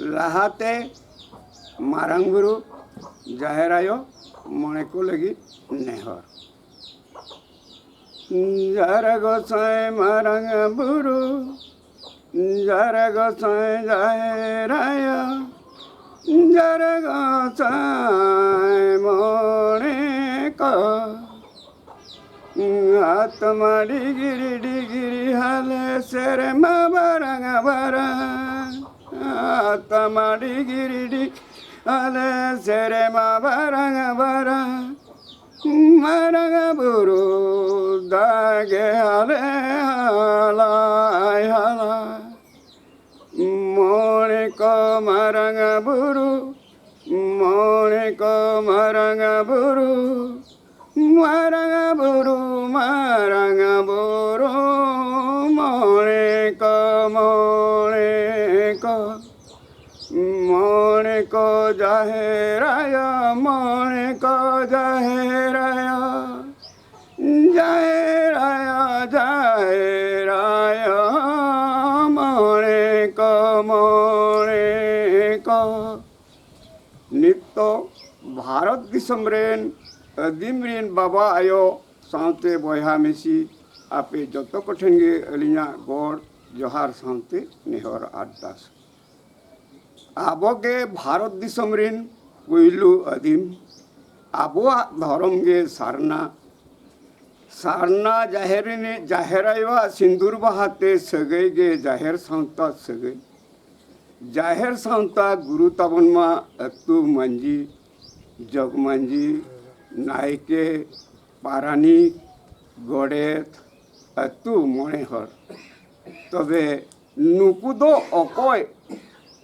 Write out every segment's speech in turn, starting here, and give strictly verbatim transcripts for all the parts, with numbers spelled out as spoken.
ᱞᱟᱦᱟᱛᱮ ᱢᱟᱨᱟᱝ ᱵᱩᱨᱩ, ᱡᱟᱦᱮᱨ ᱟᱭᱳ, ᱢᱚᱬᱮ ᱠᱚ ᱞᱟᱹᱜᱤᱫ ᱱᱮᱦᱚᱨ᱾ ᱡᱟᱦᱮᱨ ᱜᱚᱸᱥᱟᱭ ᱢᱟᱨᱟᱝ ᱵᱩᱨᱩ, ᱡᱟᱦᱮᱨ ᱜᱚᱸᱥᱟᱭ ᱡᱟᱦᱮᱨ ᱟᱭᱳ, ᱡᱟᱦᱮᱨ ᱜᱚᱸᱥᱟᱭ ᱢᱚᱬᱮ ᱠᱚ᱾ ᱟᱛᱢᱟ ᱰᱤᱜᱽᱨᱤ ᱰᱤᱜᱽᱨᱤ ᱦᱟᱞᱮ ᱥᱮᱨᱢᱟ ᱵᱟᱨᱟᱝ ᱵᱟᱨᱟᱝ, ᱟᱛᱢᱟ ᱰᱤᱜᱽᱨᱤ ᱰᱤᱜᱽᱨᱤ ᱦᱟᱞᱮ ᱥᱮᱨᱢᱟ ᱵᱟᱨᱟᱝ ᱵᱟᱨᱟᱝ, ᱢᱟᱨᱟᱝ ᱵᱩᱨᱩ ᱫᱟᱜᱮ ᱦᱟᱞᱮ ᱦᱟᱞᱟᱭ ᱦᱟᱞᱟ᱾ ᱢᱚᱬᱮ ᱠᱚ ᱢᱟᱨᱟᱝ ᱵᱩᱨᱩ, ᱢᱚᱬᱮ ᱠᱚ ᱢᱟᱨᱟᱝ ᱵᱩᱨᱩ, ᱢᱟᱨᱟᱝ ᱵᱩᱨᱩ, ᱢᱟᱨᱟᱝ ᱵᱩᱨᱩ, ᱢᱚᱬᱮ ᱠᱚ, ᱢᱚᱬᱮ ᱠᱚ᱾ ᱢᱚᱬᱮ ᱠᱚ ᱡᱟᱦᱮᱨ ᱟᱭᱳ, ᱢᱚᱬᱮ ᱠᱚ ᱡᱟᱦᱮᱨ ᱟᱭᱳ, ᱡᱟᱦᱮᱨ ᱟᱭᱳ, ᱡᱟᱦᱮᱨ ᱟᱭᱳ, ᱢᱚᱬᱮ ᱠᱚ, ᱢᱚᱬᱮ ᱠᱚ᱾ ᱱᱤᱛᱚᱜ ᱵᱷᱟᱨᱚᱛ ᱫᱤᱥᱚᱢ ᱨᱮᱱ ᱟᱹᱫᱤᱢ ᱨᱮᱱ ᱵᱟᱵᱟ ᱟᱭᱳ ᱥᱟᱶᱛᱮ ᱵᱚᱭᱦᱟ ᱢᱤᱥᱤ, ᱟᱯᱮ ᱡᱚᱛᱚ ᱠᱚᱴᱷᱮᱱ ᱜᱮ ᱟᱹᱞᱤᱧᱟᱜ ᱜᱚᱰ ᱡᱚᱦᱟᱨ ᱥᱟᱶᱛᱮ ᱱᱮᱦᱚᱨ ᱟᱨᱫᱟᱥ᱾ ᱟᱵᱚ ᱜᱮ ᱵᱷᱟᱨᱚᱛ ᱫᱤᱥᱚᱢ ᱨᱮᱱ ᱯᱩᱭᱞᱩ ᱟᱹᱫᱤᱢ᱾ ᱟᱵᱚᱣᱟᱜ ᱫᱷᱚᱨᱚᱢ ᱜᱮ ᱥᱟᱨᱱᱟ᱾ ᱥᱟᱨᱱᱟ ᱡᱟᱦᱮᱨ ᱨᱤᱱᱤᱡ, ᱡᱟᱦᱮᱨ ᱟᱭᱳᱣᱟᱜ ᱥᱤᱸᱫᱩᱨ ᱵᱟᱦᱟ ᱛᱮ ᱥᱟᱹᱜᱟᱹᱭ ᱜᱮ ᱡᱟᱦᱮᱨ ᱥᱟᱶᱛᱟ ᱥᱟᱹᱜᱟᱹᱭ᱾ ᱡᱟᱦᱮᱨ ᱥᱟᱶᱛᱟ ᱜᱩᱨᱩ ᱛᱟᱵᱚᱱ ᱢᱟ ᱟᱹᱛᱩ ᱢᱟᱹᱡᱷᱤ, ᱡᱚᱜᱽ ᱢᱟᱹᱡᱷᱤ, ᱱᱟᱭᱠᱮ, ᱯᱟᱨᱟᱱᱤᱠ, ᱜᱚᱰᱮᱛ, ᱟᱹᱛᱩ ᱢᱚᱬᱮ ᱦᱚᱲ᱾ ᱛᱚᱵᱮ ᱱᱩᱠᱩ ᱫᱚ ᱚᱠᱚᱭ,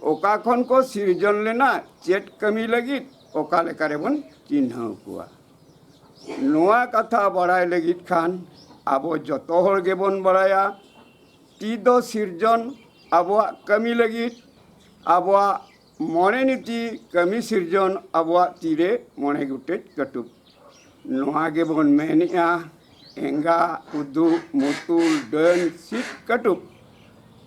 ᱚᱠᱟ ᱠᱷᱚᱱ ᱠᱚ ᱥᱤᱨᱡᱚᱱ ᱞᱮᱱᱟ, ᱪᱮᱫ ᱠᱟᱹᱢᱤ ᱞᱟᱹᱜᱤᱫ, ᱚᱠᱟ ᱞᱮᱠᱟ ᱨᱮᱵᱚᱱ ᱪᱤᱱᱦᱟᱹᱣ ᱠᱚᱣᱟ? ᱱᱚᱣᱟ ᱠᱟᱛᱷᱟ ᱵᱟᱲᱟᱭ ᱞᱟᱹᱜᱤᱫ ᱠᱷᱟᱱ ᱟᱵᱚ ᱡᱚᱛᱚ ᱦᱚᱲ ᱜᱮᱵᱚᱱ ᱵᱟᱲᱟᱭᱟ, ᱛᱤ ᱫᱚ ᱥᱤᱨᱡᱚᱱ ᱟᱵᱚᱣᱟᱜ ᱠᱟᱹᱢᱤ ᱞᱟᱹᱜᱤᱫ, ᱟᱵᱚᱣᱟᱜ ᱢᱚᱬᱮ ᱱᱤᱛᱤ ᱠᱟᱹᱢᱤ ᱥᱤᱨᱡᱚᱱ ᱟᱵᱚᱣᱟᱜ ᱛᱤᱨᱮ ᱢᱚᱬᱮ ᱜᱚᱴᱮᱡ ᱠᱟᱹᱴᱩᱵ᱾ ᱱᱚᱣᱟ ᱜᱮᱵᱚᱱ ᱢᱮᱱᱮᱜᱼᱟ, ᱮᱸᱜᱟ, ᱩᱫᱩᱜ, ᱢᱩᱛᱩᱞ, ᱰᱟᱹᱱ, ᱥᱤᱫ, ᱠᱟᱹᱴᱩᱵ᱾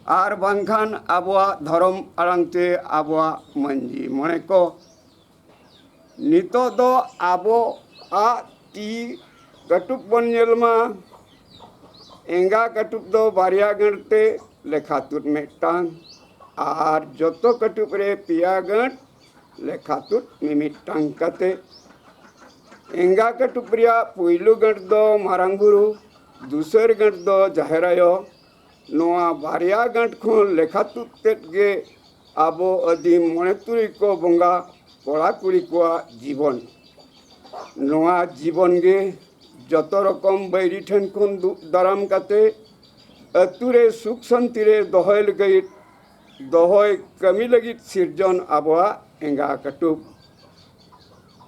ᱟᱨ ᱵᱟᱝᱠᱷᱟᱱ ᱟᱵᱚᱣᱟᱜ ᱫᱷᱚᱨᱚᱢ ᱟᱲᱟᱝ ᱛᱮ ᱟᱵᱚᱣᱟᱜ ᱢᱟᱹᱡᱷᱤ ᱢᱚᱬᱮ ᱠᱚ᱾ ᱱᱤᱛᱚᱜ ᱫᱚ ᱟᱵᱚᱣᱟᱜ ᱛᱤ ᱠᱟᱹᱴᱩᱵ ᱵᱚᱱ ᱧᱮᱞ ᱢᱟ᱾ ᱮᱸᱜᱟ ᱠᱟᱹᱴᱩᱵ ᱫᱚ ᱵᱟᱨᱭᱟ ᱜᱟᱹᱴ ᱛᱮ, ᱞᱮᱠᱷᱟ ᱛᱩᱫ ᱢᱤᱫᱴᱟᱝ, ᱟᱨ ᱡᱚᱛᱚ ᱠᱟᱹᱴᱩᱵ ᱨᱮ ᱯᱮᱭᱟ ᱜᱟᱹᱴ, ᱞᱮᱠᱷᱟ ᱛᱩᱫ ᱢᱤᱢᱤᱫᱴᱟᱝ ᱠᱟᱛᱮ᱾ ᱮᱸᱜᱟ ᱠᱟᱹᱴᱩᱵ ᱨᱮᱭᱟᱜ ᱯᱩᱭᱞᱩ ᱜᱟᱹᱴ ᱫᱚ ᱢᱟᱨᱟᱝ ᱵᱩᱨᱩ, ᱫᱩᱥᱟᱹᱨ ᱜᱟᱹᱴ ᱫᱚ ᱡᱟᱦᱮᱨ ᱟᱭᱳ, ᱱᱚᱣᱟ ᱵᱟᱨᱭᱟ ᱜᱟᱹᱴ ᱠᱷᱚᱱ ᱞᱮᱠᱷᱟ ᱛᱩᱫ ᱛᱮᱫ ᱜᱮ ᱟᱵᱚ ᱟᱹᱫᱤᱢ ᱢᱚᱬᱮ ᱛᱩᱨᱩᱭ ᱠᱚ ᱵᱚᱸᱜᱟ ᱠᱚᱲᱟ ᱠᱩᱲᱤ ᱠᱚᱣᱟᱜ ᱡᱤᱵᱚᱱ᱾ ᱱᱚᱣᱟ ᱡᱤᱵᱚᱱ ᱜᱮ ᱡᱚᱛᱚ ᱨᱚᱠᱚᱢ ᱵᱟᱹᱭᱨᱤ ᱴᱷᱮᱱ ᱠᱷᱚᱱ ᱫᱩᱜ ᱫᱟᱨᱟᱢ ᱠᱟᱛᱮ ᱟᱹᱛᱩ ᱨᱮ ᱥᱩᱠ ᱥᱟᱱᱛᱤ ᱨᱮ ᱫᱚᱦᱚᱭ ᱞᱟᱹᱜᱤᱫ, ᱫᱚᱦᱚᱭ ᱠᱟᱹᱢᱤ ᱞᱟᱹᱜᱤᱫ ᱥᱤᱨᱡᱚᱱ ᱟᱵᱚᱣᱟᱜ ᱮᱸᱜᱟ ᱠᱟᱹᱴᱩᱵ᱾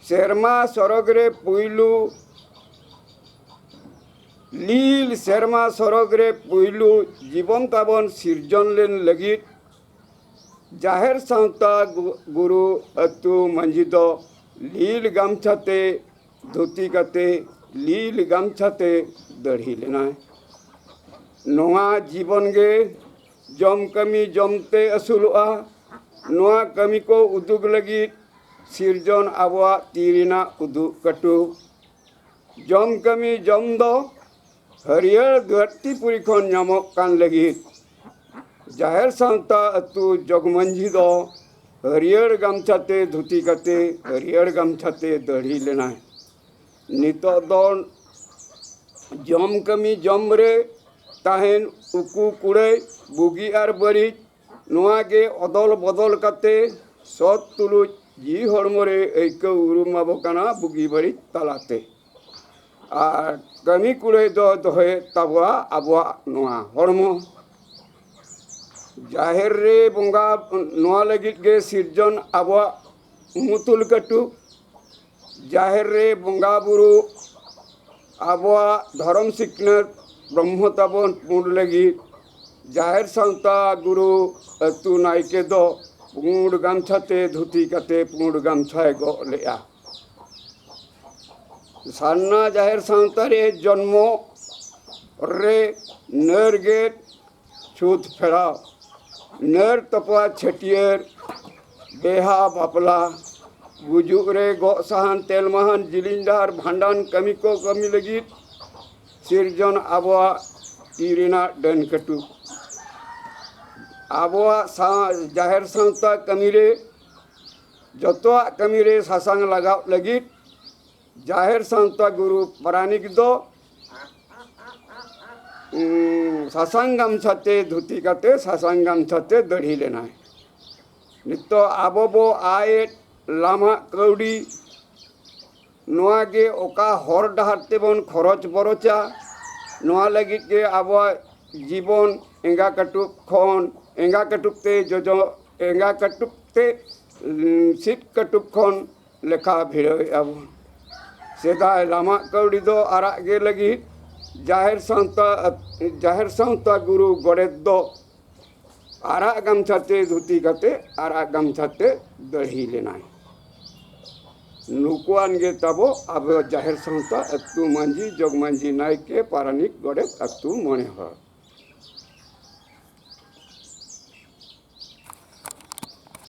ᱥᱮᱨᱢᱟ ᱥᱚᱨᱚᱜᱽ ᱨᱮ ᱯᱩᱭᱞᱩ ᱞᱤᱞ ᱥᱮᱨᱢᱟ ᱥᱚᱨᱚᱜᱽ ᱨᱮ ᱯᱩᱭᱞᱩ ᱡᱤᱵᱚᱱ ᱛᱟᱵᱚᱱ ᱥᱤᱨᱡᱚᱱ ᱞᱮᱱ ᱞᱟᱹᱜᱤᱫ ᱡᱟᱦᱮᱨ ᱥᱟᱶᱛᱟ ᱜᱩ-, ᱜᱩᱨᱩ ᱟᱹᱛᱩ ᱢᱟᱹᱡᱷᱤ ᱫᱚ ᱞᱤᱞ ᱜᱟᱢᱪᱷᱟ ᱛᱮ ᱫᱷᱩᱛᱤ ᱠᱟᱛᱮ, ᱞᱤᱞ ᱜᱟᱢᱪᱷᱟ ᱛᱮ ᱫᱟᱹᱲᱦᱤ ᱞᱮᱱᱟᱭ᱾ ᱱᱚᱣᱟ ᱡᱤᱵᱚᱱ ᱜᱮ ᱡᱚᱢ ᱠᱟᱹᱢᱤ ᱡᱚᱢ ᱛᱮ ᱟᱹᱥᱩᱞᱚᱜᱼᱟ᱾ ᱱᱚᱣᱟ ᱠᱟᱹᱢᱤ ᱠᱚ ᱩᱫᱩᱜ ᱞᱟᱹᱜᱤᱫ ᱥᱤᱨᱡᱚᱱ ᱟᱵᱚᱣᱟᱜ ᱛᱤ ᱨᱮᱱᱟᱜ ᱩᱫᱩᱜ ᱠᱟᱹᱴᱩᱵ᱾ ᱡᱚᱢ ᱠᱟᱹᱢᱤ ᱡᱚᱢ ᱫᱚ ᱦᱟᱹᱨᱭᱟᱹᱲ ᱫᱷᱟᱹᱨᱛᱤ ᱯᱩᱨᱤ ᱠᱷᱚᱱ ᱧᱟᱢᱚᱜ ᱠᱟᱱ ᱞᱟᱹᱜᱤᱫ ᱡᱟᱦᱮᱨ ᱥᱟᱶᱛᱟ ᱟᱹᱛᱩ ᱡᱚᱜᱽ ᱢᱟᱹᱡᱷᱤ ᱫᱚ ᱦᱟᱹᱨᱭᱟᱹᱲ ᱜᱟᱢᱪᱷᱟ ᱛᱮ ᱫᱷᱩᱛᱤ ᱠᱟᱛᱮ, ᱦᱟᱹᱨᱭᱟᱹᱲ ᱜᱟᱢᱪᱷᱟ ᱛᱮ ᱫᱟᱹᱲᱦᱤ ᱞᱮᱱᱟᱭ᱾ ᱱᱤᱛᱚᱜ ᱫᱚ ᱡᱚᱢ ᱠᱟᱹᱢᱤ ᱡᱚᱢ ᱨᱮ ᱛᱟᱦᱮᱱ ᱩᱠᱩ ᱠᱩᱲᱟᱹᱭ, ᱵᱩᱜᱤ ᱟᱨ ᱵᱟᱹᱲᱤᱡ, ᱱᱚᱣᱟ ᱜᱮ ᱚᱫᱚᱞ ᱵᱚᱫᱚᱞ ᱠᱟᱛᱮ ᱥᱚᱛ ᱛᱩᱞᱩᱡ ᱡᱤᱣᱤ ᱦᱚᱲᱢᱚ ᱨᱮ ᱟᱹᱭᱠᱟᱹᱣ ᱩᱨᱩᱢ ᱟᱵᱚ ᱠᱟᱱᱟ ᱵᱩᱜᱤ ᱵᱟᱹᱲᱤᱡ ᱛᱟᱞᱟᱛᱮ᱾ ᱟᱨ ᱠᱟᱹᱢᱤ ᱠᱩᱲᱟᱹᱭ ᱫᱚ ᱫᱚᱦᱚᱭᱮᱫ ᱛᱟᱵᱚᱣᱟ ᱟᱵᱚᱣᱟᱜ ᱱᱚᱣᱟ ᱦᱚᱲᱢᱚ᱾ ᱡᱟᱦᱮᱨ ᱨᱮ ᱵᱚᱸᱜᱟ, ᱱᱚᱣᱟ ᱞᱟᱹᱜᱤᱫ ᱜᱮ ᱥᱤᱨᱡᱚᱱ ᱟᱵᱚᱣᱟᱜ ᱩᱢᱩᱛᱩᱞ ᱠᱟᱹᱴᱩᱵ᱾ ᱡᱟᱦᱮᱨ ᱨᱮ ᱵᱚᱸᱜᱟ ᱵᱩᱨᱩ ᱟᱵᱚᱣᱟᱜ ᱫᱷᱚᱨᱚᱢ ᱥᱤᱠᱷᱱᱟᱹᱛ ᱵᱨᱚᱦᱢᱚ ᱛᱟᱵᱚᱱ ᱯᱩᱸᱰ ᱞᱟᱹᱜᱤᱫ ᱡᱟᱦᱮᱨ ᱥᱟᱶᱛᱟ ᱜᱩᱨᱩ ᱟᱹᱛᱩ ᱱᱟᱭᱠᱮ ᱫᱚ ᱯᱩᱸᱰ ᱜᱟᱢᱪᱷᱟ ᱛᱮ ᱫᱷᱩᱛᱤ ᱠᱟᱛᱮ ᱯᱩᱸᱰ ᱜᱟᱢᱪᱷᱟᱭ ᱜᱚᱜ ᱞᱮᱜᱼᱟ᱾ ᱥᱟᱨᱱᱟ ᱡᱟᱦᱮᱨ ᱥᱟᱶᱛᱟ ᱨᱮ ᱡᱚᱱᱢᱚ ᱨᱮ ᱱᱟᱹᱨ ᱜᱮᱫ ᱪᱷᱩᱛ ᱯᱷᱮᱲᱟᱣ, ᱱᱟᱹᱨ ᱛᱚᱯᱟ ᱪᱷᱟᱹᱴᱭᱟᱹᱨ, ᱵᱮᱦᱟ ᱵᱟᱯᱞᱟ, ᱜᱩᱡᱩᱜ ᱨᱮ ᱜᱚᱜ ᱥᱟᱦᱟᱱ ᱛᱮᱞ ᱢᱟᱦᱟᱱ ᱡᱤᱞᱤᱧ ᱰᱟᱦᱟᱨ ᱵᱷᱟᱸᱰᱟᱱ ᱠᱟᱹᱢᱤ ᱠᱚ ᱠᱟᱹᱢᱤ ᱞᱟᱹᱜᱤᱫ ᱥᱤᱨᱡᱚᱱ ᱟᱵᱚᱣᱟᱜ ᱛᱤ ᱨᱮᱱᱟᱜ ᱰᱟᱹᱱ ᱠᱟᱹᱴᱩᱵ᱾ ᱟᱵᱚᱣᱟᱜ ᱥᱟᱶ-, ᱡᱟᱦᱮᱨ ᱥᱟᱶᱛᱟ ᱠᱟᱹᱢᱤ ᱨᱮ ᱡᱚᱛᱚᱣᱟᱜ ᱠᱟᱹᱢᱤ ᱨᱮ ᱥᱟᱥᱟᱝ ᱞᱟᱜᱟᱣ ᱞᱟᱹᱜᱤᱫ ᱡᱟᱦᱮᱨ ᱥᱟᱶᱛᱟ ᱜᱩᱨᱩ ᱯᱟᱨᱟᱱᱤᱠ ᱫᱚ, ᱩᱸ, ᱥᱟᱥᱟᱝ ᱜᱟᱢᱪᱷᱟ ᱛᱮ ᱫᱷᱩᱛᱤ ᱠᱟᱛᱮ ᱥᱟᱥᱟᱝ ᱜᱟᱢᱪᱷᱟ ᱛᱮ ᱫᱟᱹᱲᱦᱤ ᱞᱮᱱᱟᱭ᱾ ᱱᱤᱛᱚᱜ ᱟᱵᱚ ᱵᱚ ᱟᱭᱮᱫ ᱞᱟᱢᱟᱜ ᱠᱟᱹᱣᱰᱤ, ᱱᱚᱣᱟ ᱜᱮ ᱚᱠᱟ ᱦᱚᱨ ᱰᱟᱦᱟᱨ ᱛᱮᱵᱚᱱ ᱠᱷᱚᱨᱚᱪ ᱵᱚᱨᱚᱪᱟ, ᱱᱚᱣᱟ ᱞᱟᱹᱜᱤᱫ ᱜᱮ ᱟᱵᱚᱣᱟᱜ ᱡᱤᱵᱚᱱ ᱮᱸᱜᱟ ᱠᱟᱹᱴᱩᱵ ᱠᱷᱚᱱ, ᱮᱸᱜᱟ ᱠᱟᱹᱴᱩᱵ ᱛᱮ ᱡᱚᱡᱚ, ᱮᱸᱜᱟ ᱠᱟᱹᱴᱩᱵ ᱛᱮ, ᱩᱸ, ᱥᱤᱫ ᱠᱟᱹᱴᱩᱵ ᱠᱷᱚᱱ ᱞᱮᱠᱷᱟ ᱵᱷᱤᱲᱟᱹᱣᱮᱫᱼᱟ ᱵᱚᱱ᱾ ᱥᱮᱫᱟᱭ ᱞᱟᱢᱟᱜ ᱠᱟᱹᱣᱰᱤ ᱫᱚ ᱟᱨᱟᱜ ᱜᱮ ᱞᱟᱹᱜᱤᱫ ᱡᱟᱦᱮᱨ ᱥᱟᱶᱛᱟ, ᱡᱟᱦᱮᱨ ᱥᱟᱶᱛᱟ ᱜᱩᱨᱩ ᱜᱚᱰᱮᱛ ᱫᱚ ᱟᱨᱟᱜ ᱜᱟᱢᱪᱷᱟ ᱛᱮ ᱫᱷᱩᱛᱤ ᱠᱟᱛᱮ ᱟᱨᱟᱜ ᱜᱟᱢᱪᱷᱟ ᱛᱮ ᱫᱟᱹᱲᱦᱤ ᱞᱮᱱᱟᱭ᱾ ᱱᱩᱠᱩᱣᱟᱱ ᱜᱮ ᱛᱟᱵᱚ ᱟᱵᱚ ᱡᱟᱦᱮᱨ ᱥᱟᱶᱛᱟ, ᱟᱹᱛᱩ ᱢᱟᱹᱡᱷᱤ, ᱡᱚᱜᱽ ᱢᱟᱹᱡᱷᱤ, ᱱᱟᱭᱠᱮ, ᱯᱟᱨᱟᱱᱤᱠ, ᱜᱚᱰᱮᱛ, ᱟᱹᱛᱩ ᱢᱚᱬᱮ ᱦᱚᱲ᱾